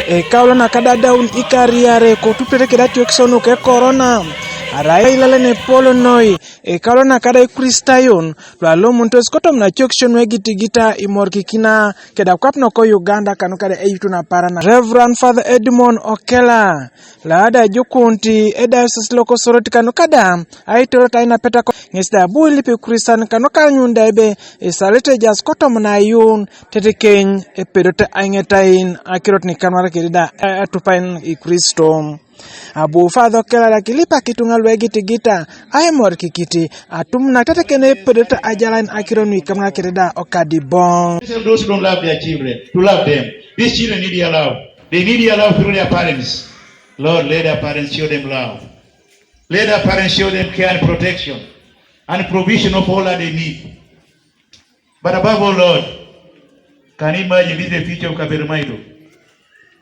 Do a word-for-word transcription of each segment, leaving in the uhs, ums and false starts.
Ekaulo na kada adaun ikar iare kotupitete keda atiokisio nuke korona, arai ailalen epol noi. Ekaulo na kada Ikristayon lu alomunitos kotoma atiokisio nu egitigita imorikikina keda kwap noko Uganda kanuka da eyutu na aparan. Reverend Father Edmond Okela, lo da ejukunit ediocese loko Soroti kanuka da aitorot ainapeta ko, ŋes da abu ilip Ikristayon kanuka anyun da ebe esalete ejaas kotoma ayuun tetekeny epedot aiŋetain akirot nikamanakede da, eh, atupain Ikristo. Abu Father Okela da kilipak ituŋa lu egitigita aimorikikit atum na tetekeny epedot ajalain akiro nuikamanakede da okadiboŋ. Tell those who don't love their children to love them. These children need your love. They need your love through their parents. Lord, let their parents show them love. Let their parents show them care and protection and provision of all that they need. But above all, Lord, can you imagine this is the future of Kaberamaido?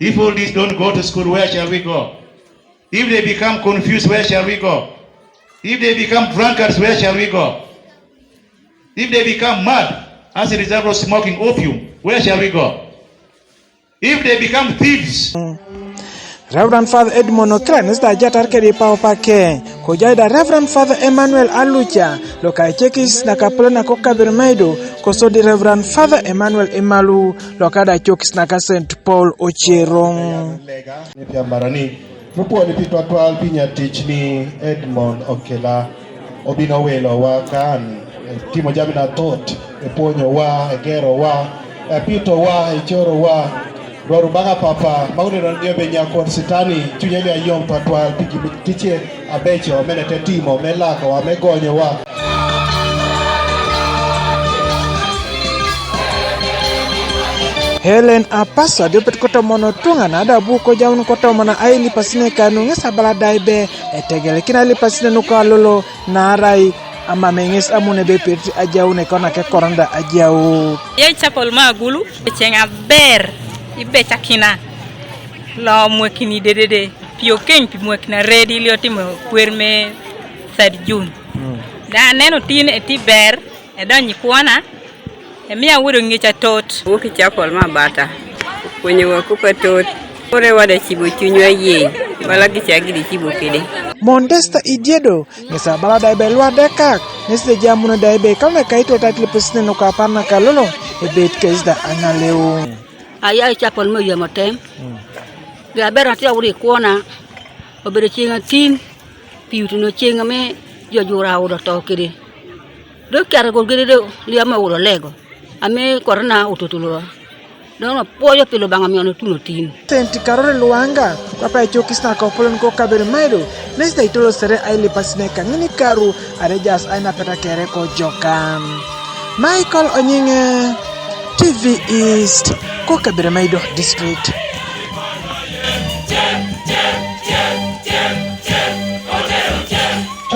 If all these don't go to school, where shall we go? If they become confused, where shall we go? If they become drunkards, where shall we go? If they become mad as a result of smoking opium, where shall we go? If they become thieves. Reverend Father Edmond Okela ŋes da ajatar kede ipaupa ke, kojai da Reverend Father Emmanuel Alucha, loka ecokis naka apolon nako Kaberamaido, kosodi Reverend Father Emmanuel Imalu, loka da ecokis naka Saint Paul Ocheroŋ. Ni piambarani, mupwoni pi twatwal pi nyaticni Edmond Okela, obino welo wa kan, eh, timo jami na thot, epwonyo wa, egero wa, epito wa, echoro wa. Rworu baŋa papa, ma wuni ron nyobe nyakon sitani, chunye li ayom twatwal, pi gimi tiche abecho, mene te timo, me lako wa, me gonyo wa. Helen Apaso adiopet kotomono tuŋa na da bu kojaun kotomona ailipasine kanu ŋes abala da ebe etegelekin ailipasine nuko alolo naarai amame ŋes amun ebe epet ajaun ekona ke korona da ajau. Yai chapel ma agulu, echeŋ aber, ibecakina, lo mwekini dedede, piokeny pi mwekina redi ilio timo kwer me third June. Mm. Da neno tin eti ber, edonyi kwana, Emi awuod ŋic atot. Wok i chapel ma bata. Pwonyo wa kupe tot. Kore wada cibo cunywa ye. Bala gica gidi cibo kede. Modesta Idiedo, ŋes abala da ebe lwadekak, ŋes de jamuno da ebe, kalne ka ito tat lepesineno ka apar na kalolo, ebet kes da aŋaleu. Aya i chapel me yemo tem. Ge aber na ti awuod i kwona, obedo ceŋ atin, pi utuno ceŋ ame jo jura awuod oto kede. Do kyar gol gede do liam ma wuro lego. Ame korona ototulo. Dono pwoyo pilo baŋ amion otuno tin. Senti Karol Luanga, kwapa ecokis na kopolon ko Kaberamaido, nes da itolo sere ailipasine kaŋini karu, are jas aina peta kere ko jokan. Michael Onyiŋe, T V East, ko Kaberamaido District.